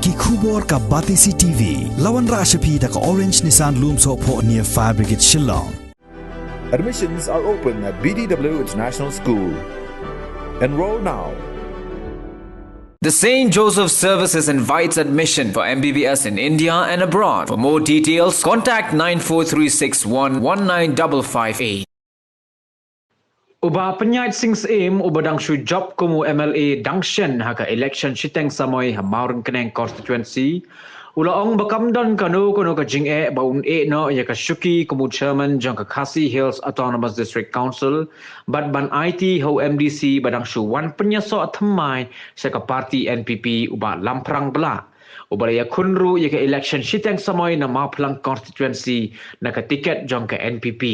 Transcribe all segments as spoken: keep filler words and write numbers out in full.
Ki khubor ka Batesi T V. La wanrah sha phi da ka Orange Nissan Lumsohphoh near Fire Brigade Shillong. Admissions are open at B D W International School. Enroll now. The Saint Joseph Services invites admission for M B B S in India and abroad. For more details, contact nine four three six one one nine double five eight. U Bah Pyniaid Sing Syiem uba dang shu jop kum u M L A dang shen ha ka election shiteng samoi ha Mawryngkneng constituency u la ong ba kam don kano kano ka jingeh ba un eh noh ïa ka shuki kum u chairman jong ka Khasi Hills Autonomous District Council bad ban aiti ha u M D C ba dang shu wan pynïasoh thymmai sha ka party N P P, u Bah Lamphrang Blah, uba la ïakhun ruh ïa ka election shiteng samoi na Mawphlang constituency na ka tiket jong ka N P P.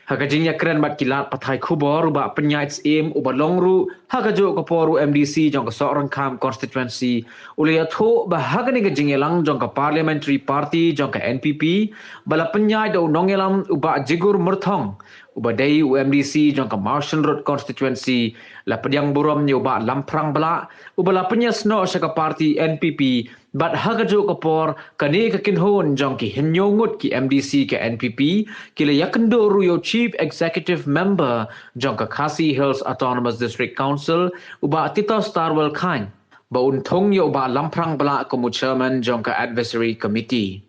Ha ka jingïakren bad ki lad pathai khubor, u Bah Pyniaid Syiem uba long ruh ha kajuh ka por u M D C jong ka Sohryngkham constituency u la ïathuh ba ha kane ka jingïalang jong ka parliamentary party jong ka N P P ba la pynïaid da u nongïalam, u Bah Jigur Myrthong, uba dei u M D C jong ka Mawshynrut constituency, la pdiang burom ïa u Bah Lamphrang Blah uba la pynïasnoh sha ka party N P P. Bad ha kajuh ka por, kane ka kynhun jong ki hynñiew ngut ki M D C ka N P P ki la ïakynduh ruh ïa u Chief Executive Member jong ka Khasi Hills Autonomous District Council, u Bah Titosstarwell Chyne, ba un thung ïa u Bah Lamphrang Blah kum u chairman jong ka Advisory Committee.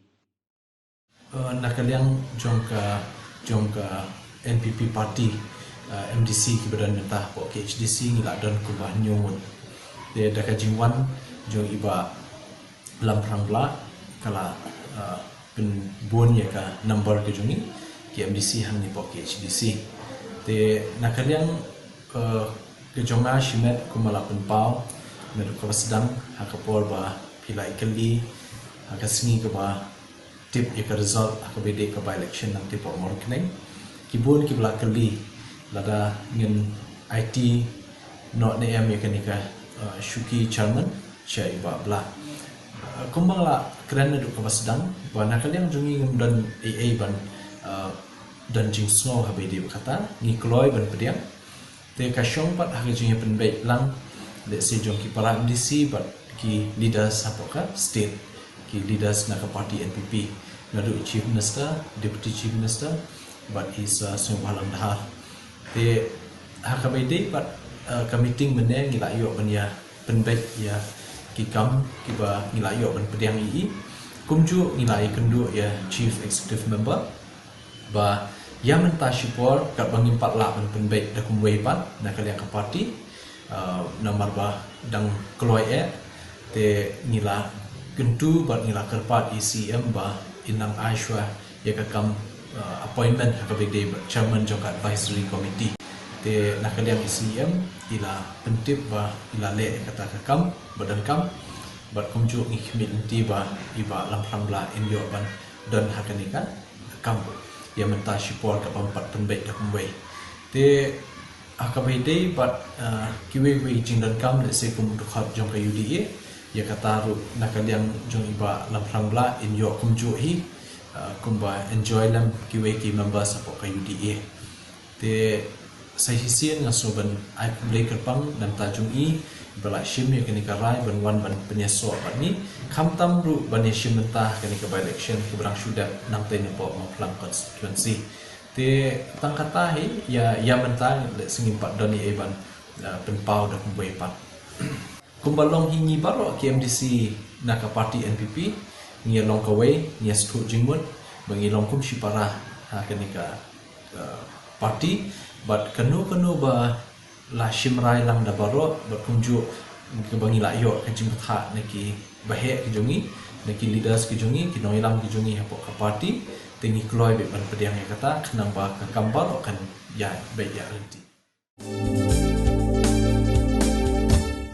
Uh, na ka liang jong ka jong ka N P P party, uh, M D C kiba don mynta hapoh K H D C ngi la don kumba hynñiew ngut. Te da ka jingwan jong i Bah Lamphrang Blah ka la, uh, pynbun ïa ka number ka jong ngi ki M D C hangne hapoh K H D C. Te na ka liang, uh, ka jong nga shimet kumba la pynpaw naduh kaba sdang ha ka por ba phi la ïakylli ha ka sngi kaba tip ïa ka result ha kaba ïadei ka by-election nangtei hapoh Mawryngkneng. Ki bun kiba la kylli lada ngin aiti noh ne em ïa kane ka, uh, shuki chairman sha i Bah Blah. Uh, kumba nga la kren naduh kaba sdang ba na ka liang jong ngi ngim don ei ei ban, uh, don jingsngew ha kaba ïadei bad kata, ngi kloi ban pdiang. Te ka shong pat ha ka jingïapynbeit lang lehse jong ki para M D C bad ki leaders hapoh ka state, ki leaders na ka party N P P, naduh i Chief Minister, Deputy Chief Minister bad i Sir Sniawbhalang Dhar. Te ha kaba ïadei bad, uh, ka meeting mynne ngi la ïoh ban ïapynbeit ïa ki kam kiba ngi la ïoh ban pdiang ïa i. Kumjuh ngi la ïakynduh ïa Chief Executive Member ba ïa mynta shipor katba ngim pat lah ban pynbeit da kumwei pat na ka liang ka party, uh, namar ba dang kloi eh, te ngi la kyntu bad ngi la kyrpad ïa i C E M ba in nang ai shuwa ïa ka kam, uh, appointment ha kaba ïadei bad chairman jong ka advisory committee. Te na ka liang i C E M i la pyntip ba i la leh ïa kata ka kam ba donkam. Bad kumjuh ngi khmih lynti ba i Bah Lamphrang Blah in ïoh ban don ha kane ka kam ïa mynta shipor katba ym pat pynbeit da kumwei. Te ha kaba ïadei bad, uh, kiwei kiwei ki jingdonkam lehse kum u dkhot jong ka U D A, ïa kata ruh na ka liang jong i Bah Lamphrang Blah in ïoh kumjuh hi, uh, kumba enjoy lem kiwei ki members hapoh ka U D A. Te sa shisien nga sngew ban ai khublei kyrpang na ka bynta jong i ba la shim ïa kane ka rai ban wan ban pynïasoh bad ngi, khamtam ruh ban ïashim bynta ha kane ka by-election kaba dang shu dep nangtei napoh Mawphlang constituency. Te tang kata hi, ïa, ïa mynta lehse ngim pat don ei ei ban, uh, pynpaw da kumwei pat. Kumba long hi, ngi baroh ki M D C na ka party N P P ngi ïa long kawei, ngi ïa sngewthuh jingmut ba ngi long kum shipara ha kane ka, uh, party. Bad kano kano ba la shim rai lang da baroh bad kumjuh kaba ngi la ïoh ka jingbthah na ki baheh ki jong ngi, na ki leaders ki jong ngi, ki nongïalam ki jong ngi hapoh ka party, te ngi kloi beit ban pdiang ïa kata khnang ba ka kam baroh kan ïa beit ïa lynti.